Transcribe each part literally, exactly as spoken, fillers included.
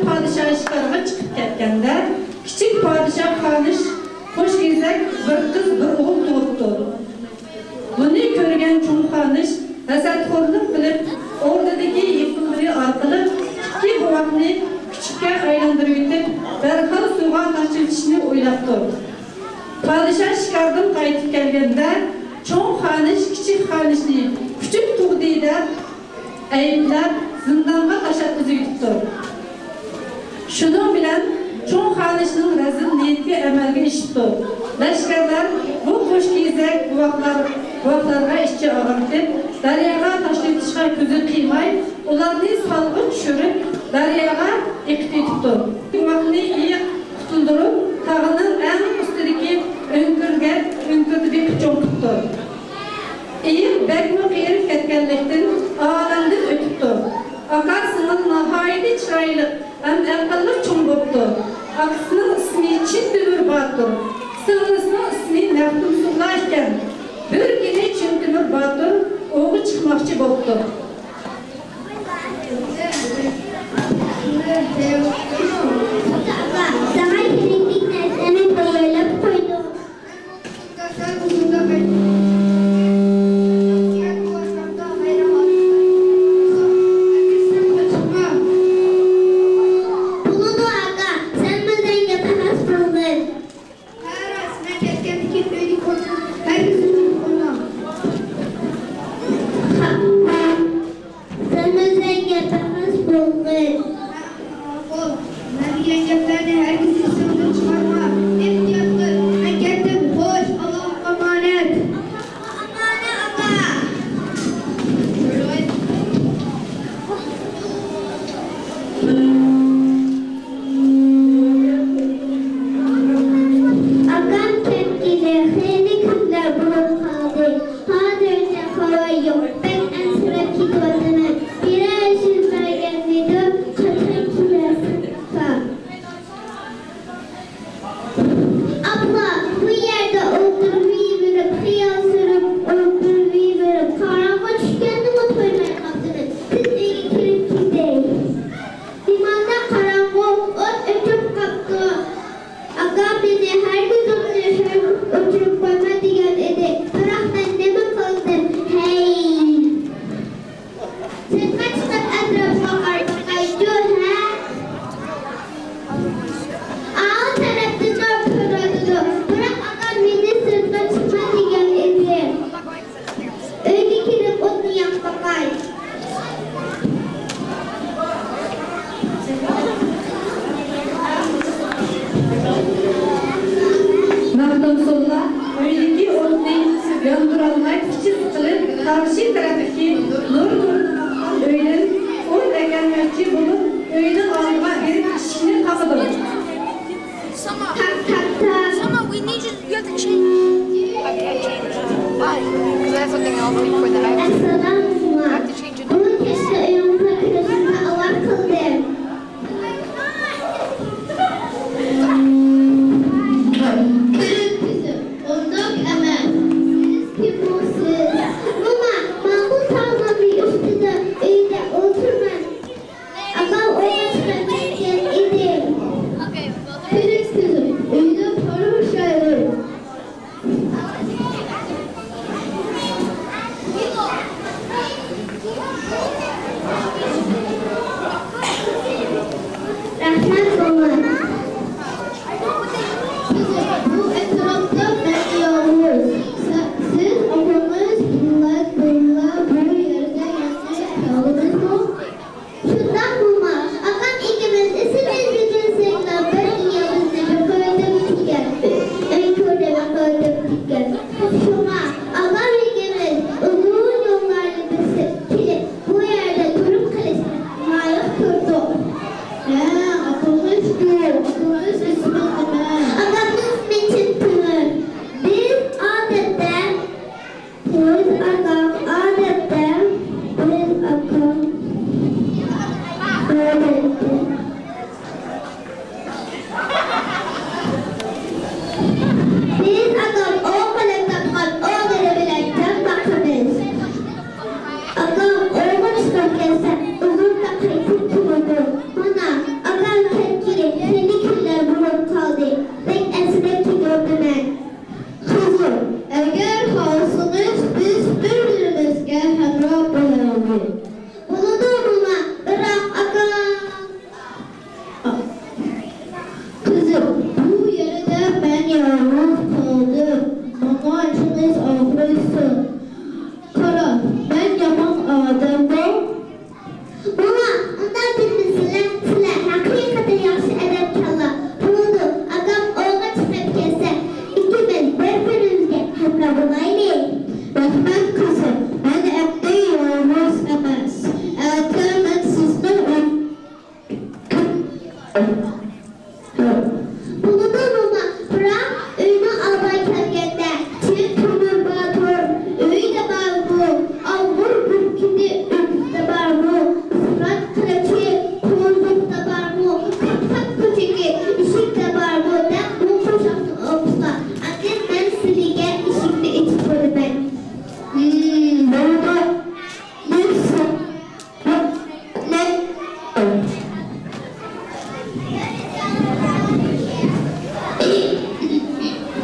پادىشاھ شىكارغا چىقىپ كەتكەندە، كىچىك پادىشاھ خانىش قوشكېزەك بىر قىز، بىر ئوغۇل تۇغۇپتۇ. بۇنى كۆرگەن چوڭ خانىش ھەسەتخورلۇق قىلىپ، ئوردىدىكى يىپۇنلىرى ئارقىلىق ئىككى بوۋاقنى كۈچۈككە ئايلاندۇرۇۋېتىپ، دەرھال سۇغا تاشلىۋېتىشنى ئويلاپتۇ. پادىشاھ شىكاردىن قايتىپ كەلگەندە، چوڭ خانىش كىچىك خانىشنى كۈچۈك تۇغدى دەپ ئەيىبلەپ، زىندانغا تاشلاپ ئېتىپتۇ. شۇنىڭ بىلەن چوڭ خانىشنىڭ رەزىل نىيىتى ئەمەلگە ئېشىپتۇ. لەشكەرلەر بۇ قوشكېزەك بوۋاقلار، بوۋاقلارغا ئىچى ئاغرىتىپ، دەرياغا تاشلىۋېتىشقا كۆزى قىيماي، ئۇلارنى سالغا چۈشۈرۈپ، دەرياغا ئېقىتىۋېتىپتۇ. بوۋاقنى ئېيىق قۇتۇلدۇرۇپ، تاغنىڭ ئەڭ ئۈستىدىكى ئۆڭكۈرگە، ئۆڭكۈردە بېقىپ چوڭ قىپتۇ. ئېيىق بەكمۇ قېرىپ كەتكەنلىكتىن، ئالەمدىن ئۆتۈپتۇ. ئاكا سىڭىل ناھايىتى چىرايلىق ھەم ئەقىللىق چوڭ بوپتۇ. ئاكىسىنىڭ ئىسمى چىن تۆمۈر باتۇر، سىڭلىسىنىڭ ئىسمى مەختۇمسۇللا ئىكەن. بىر كۈنى چىن تۆمۈر باتۇر ئوۋغا چىقماقچى بوپتۇ. ساڭا كېرەكلىك نەرسىلەرنى تەييارلاپ قويدۇم. بولىدۇ، ئاكا، سەن بىلەن گەپلەش بولدى. ھە، راست، مەن كەتكەندىن كېيىن ئۆيدىكى ئوتنى ھەرگىز ئۆچۈرۈپ قويماڭ. سەن ئۆزۈڭ گەپ ئەمەس بولغىن. ماقۇل، مەن دېگەن گەپلەرنى ھەرگىز ئېسىڭدىن چىقارما. ئېھتىيات قىل، مەن كەتتىم. خوش، ئاللاغا ئامانەت. ئامانەت، ئاكا. ئاكام كەتكىلى خېلى كۈنلەر بولۇپ قالدى. ھازىرچە خەۋەر يوق. بەك ئەنسىرەپ كېتىۋاتىمەن. بىرەر يۈز بەرگەنمىدۇ؟ قاچان كېلەرسەن، ئاكا؟ ئاپا، بۇ يەردە ئولتۇرۇۋېرىپ، خىيال سۈرۈپ ئولتۇرۇۋېرىپ، قاراڭغۇ چۈشكەندىمۇ تويماي قاپتىمەن. تېز ئۆيگە كىرىپ كېتەي. نېمانداق قاراڭغۇ، ئوت ئۆچۈپ قاپتۇ. ئاكام مېنى ھەرگىز ئوتنى ئۆچۈرۈپ قويما دېگەن ئىدى. بىراق مەن نېمە قىلدىم؟ ھەي! سىرتقا چىقىپ ئەتراپقا قارىماقايچۇ، ھە؟ ئاۋۇ تەرەپتىن نۇر كۆرۈنىدۇ. بىراق ئاكام مېنى سىرتقا چىقما دېگەن ئىدى. ئۆيگە كىرىپ ئوتنى ياقماقاي. مەختۇمسۇللا ئۆيدىكى ئوتنى ياندۇرالماي پىچىس قىلىپ، قارشى تەرەپتىكى نۇر كۆرۈنۈۋاتقان ئۆيدىن ئوت ئەكەلمەكچى بولۇپ، ئۆينىڭ ئالدىغا بېرىپ ئىشىكنى قاقىدۇ. Summer. Tap, tap, tap. Summer, we need you. You have to change. I can't change. Why? Because I have something else before that. I have to, ئەسسالامۇ. I have to change it. بۇ كەچتە ئۆيىڭىزنىڭ كىرىشىنى ئاۋارە قىلدىم. كۈلۈپ كۈزۈم، ئۇنداق ئەمەس. سىز كىم بۇ سىز؟ موما، ماقۇل تاغنىڭ ئۈستىدە ئۆيدە ئولتۇرىمەن. ئاكام ئوۋغا چىقىپ كەتكەن ئىدى. كۈلۈپ كۈزۈم، ئۆيدە پاراشايلار. رەھمەت، موما. بۇ ئەتراپتا مەن يالغۇز. سە-، سىز ئاپىڭىز بىلەن بىللە بۇ يەرگە يېڭى كەلدىڭىزمۇ؟ شۇنداق، موما. ئاكام ئىككىمىز ئىسىمىزدىكى سەيلا بىر ئىيالىزنى بېقىۋېتىپ كەتكەن. ئۆڭكۈردە بېقىۋېتىپ كەتكەن. شۇڭا ئاكام ئىككىمىز ئۇزۇن يوللارنى بېسىپ كېلىپ، بۇ يەردە تۇرۇپ قېلىشنى لايىق كۆردۇق. ھە، ئاكىڭىزچۇ؟ ئاكىڭىز ئىسمى نېمە؟ ئاكامنىڭ ئىسمى چىن تۆمۈر. بىز ئادەتتە بىز ئاكام ئادەتتە، بىز ئاكام ئادەتتە، بىز ئاكام ئوۋ قىلىپ تاپقان ئوۋلىرى بىلەن جان باقىمىز. ئاكام ئوۋغا چىقىپ كەتسە، ئۇزۇندا قايتىپ كېلىدۇ. مانا، ئاكام يالغۇز قالدىم، ماڭا ئىشىنىش ئاغرىسۇن. قارا، مەن يامان ئادەممۇ؟ موما، ئۇنداق دېمىسىلە، سىلە ھەقىقەتەن ياخشى ئادەمكەنلا. بولىدۇ، ئاكام ئوۋغا چىقىپ كەتسە، ئىككىمىز بىر-بىرىمىزگە ھەمراھ بولايلى. رەھمەت قىزىم، مەن ئەمدى يالغۇز ئەمەس. ئەتە مەن سىزنىڭ ئۆي- بولىدۇ، موما، بىراق ئۆينىڭ ئالدىغا كەلگەندە، چىن تۆمۈر باتۇر ئۆيدە بارمۇ؟ ئاغۇر بۈركۈتى ئۆيدە بارمۇ؟ سۇرات قىلىچى، قوزۇقتا بارمۇ؟ قاپقان كوچىكى ئىشىكتە بارمۇ؟ دەپ بۇ قوشاقنى ئوقۇسا، ئاندىن مەن سىلىگە ئىشىكنى ئېچىپ بېرىمەن. ھىم، بولىدۇ.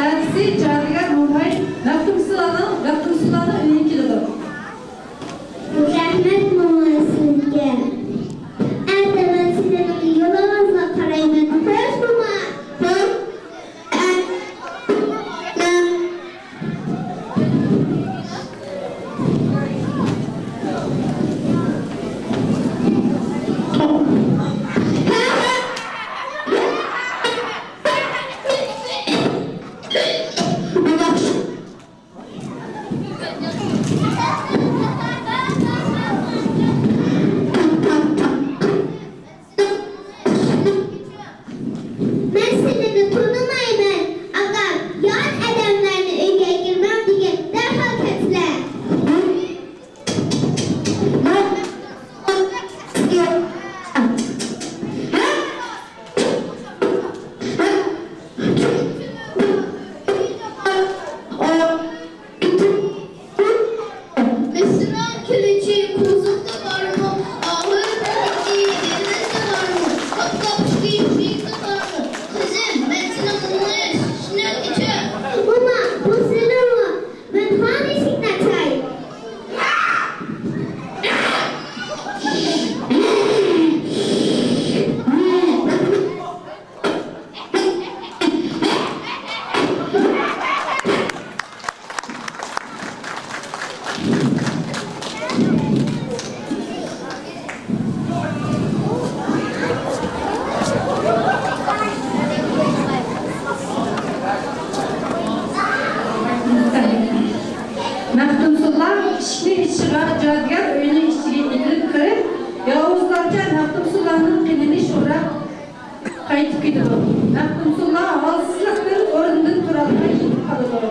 ئەتىسى جادۇگەر موماي مەختۇمسۇلانىڭ، مەختۇمسۇلانىڭ ئۆيىگە كېلىدۇ. رەھمەت موما سىزگە. ئەتە مەن سىلەرنىڭ يولىڭىزغا قارايمەن. خوش موما. مەن سىلىنى تونۇمايمەن، ئاكام، يات ئادەملەرنىڭ ئۆيىگە كىرمەڭ دېگەن، دەرھال كەتسىلە. مىسرا قىلىچى قوزۇقتا بارمۇ؟ ئاغۇر بۈركۈتى دېرىزىدە بارمۇ؟ قاپقاپچىكى ئىشىكتە بارمۇ؟ قىزىم، مەن سېنىڭ مۇڭۇڭنى ئېشىتىشنى ئۆگىنىمەن. موما، بۇ سىرىڭمۇ؟ مەن ھازىر ئىشىكنى ئاچاي. مەختۇمسۇلا ئىشىكنى ئېچىشىغا، جادۇگەر ئۆينىڭ ئىچىگە ئېتىلىپ كىرىپ، ياۋۇزلارچە مەختۇمسۇلانىڭ قېنىنى شوراپ، قايتىپ كېتىدۇ. مەختۇمسۇلا ھالسىزلىقتىن ئورنىدىن تۇرالماي يېتىپ قالىدۇ.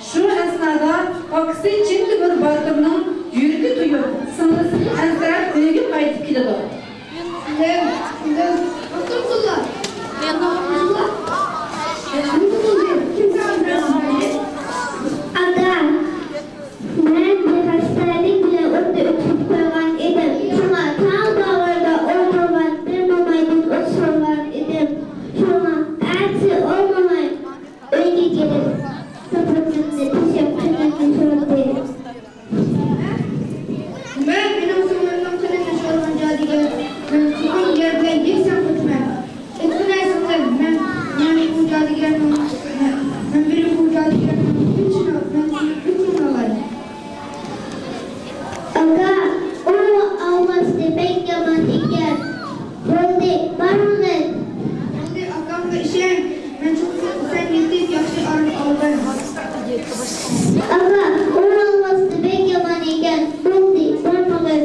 شۇ ئەسنادا ئاكىسى چىن تۆمۈر باتۇرنىڭ يۈرىكى تويۇپ، سىڭلىسىنى ئەنسىرەپ ئۆيىگە قايتىپ كېلىدۇ. سىڭلىم، سىڭلىم، مەختۇمسۇلا. ئاكا، مەن بىر خەستەلىك بىلەن ئوتتا ئۆتۈپ قويغان ئىدىم. شۇڭا تاغ باغرىدا ئولتۇرغان بىر مومايدىن ئوت سورىغان ئىدىم. شۇڭا ئەتىسى ئۇ موماي ئۆيگە كېلىپ، توپىلىقىمنى تېشىپ قېنىمنى سورىدى. مەن مېنىڭ سىڭلىمنىڭ قېنىنى سورىغان جادۇگەر، مەن چوقۇم يەر بىلەن يەكسان قىلىمەن. ئېيتقىنە سىڭلىم، مەن، مەن بۇ جادۇگەرنىڭ، مەن، مەن بىر بۇ جادۇگەرنىڭ ئۆچىنى، مەن ئۆچىنى ئالاي. ئاكا، ئۇ ئاۋازى بەك يامان ئىكەن. بولدى، بارمىغىن. بولدى، ئاكامغا ئىشەن. مەن چوقۇم سەن يېتىپ ياخشى ئارام ئالغىن. ئاكا، ئۇ ئاۋازى بەك يامان ئىكەن. بولدى، بارمىغىن.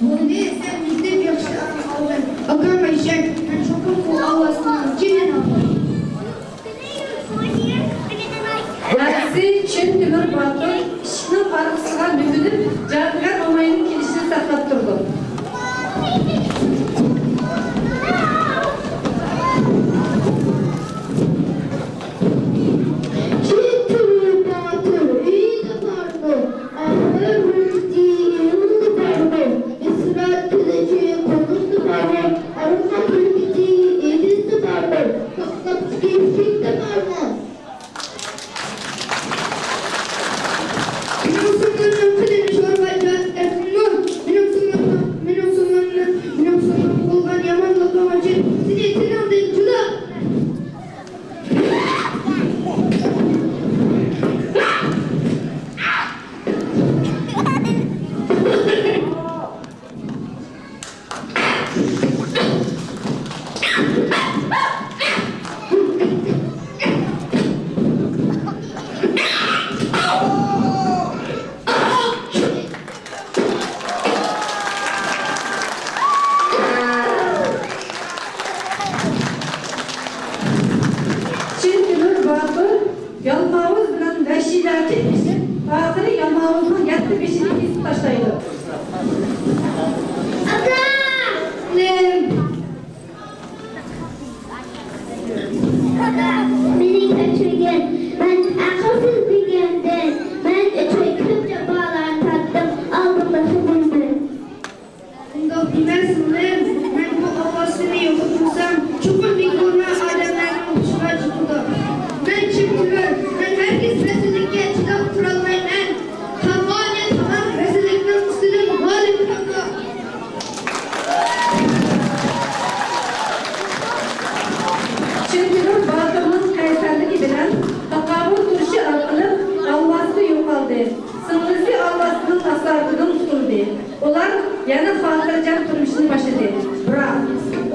بولدى، سەن يېتىپ ياخشى ئارام ئالغىن. ئاكامغا ئىشەن. مەن چوقۇم ئۇ ئاۋازنىڭ جېنىنى ئالىمەن. ئەتىسى چىن تۆمۈر باتۇر ئىشىكنىڭ ئارقىسىغا مۆكۈنۈپ، جادۇگەر موماينىڭ كېلىشىنى ساقلاپ تۇرىدۇ. چىن تۆمۈر باتۇر يالماۋۇز بىلەن ۋەھشىيلەرچە ئېلىشىپ، ئاخىرى يالماۋۇزنىڭ يەتتە بېشىنى كېسىپ تاشلايدۇ. ئاكا! نېمە؟ مېنى كەچۈرگىن، مەن ئەقىلسىز دېگەندىن، مەن ئۈچۈن كۆپ جاپالارنى تارتتىم، ئالدىمدا خىزىرمەن. ئۇنداق دېمە سىڭلىم، مەن بۇ ئاۋازنى يوقاتمىسام، چوقۇم مىڭ بۇرما ئادەملەرنىڭ بېشىغا چىقىدۇ. مەن چىن تۈگۈل، مەن ھەرگىز رەزىللىككە چىداپ تۇرالمايمەن. قانغان يا تاماق رەزىللىكنىڭ ئۈستىدىن غالىب كېلىدۇ. چىن تۈگۈل باتۇرنىڭ قەيسەرلىكى بىلەن تاقابىل تۇرۇشى ئارقىلىق ئالۋاستى يوقالدى. سىڭلىسى ئالۋاستىنىڭ ئاسارىتىدىن قۇتۇلدى. ئۇلار يەنە خاتىرجەم تۇرمۇشىنى باشلىدى. بىراق،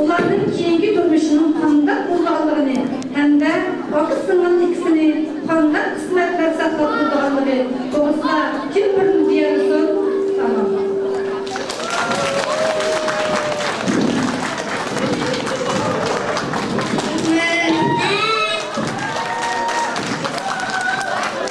ئۇلارنىڭ كېيىنكى تۇرمۇشىنىڭ قانداق بولىدىغانلىقىنى ھەمدە ئاكا-سىڭىل ئىككىسىنى قانداق قىسمەتلەر ساقلاپ تۇرىدىغانلىقى توغرىسىدا كىم بىر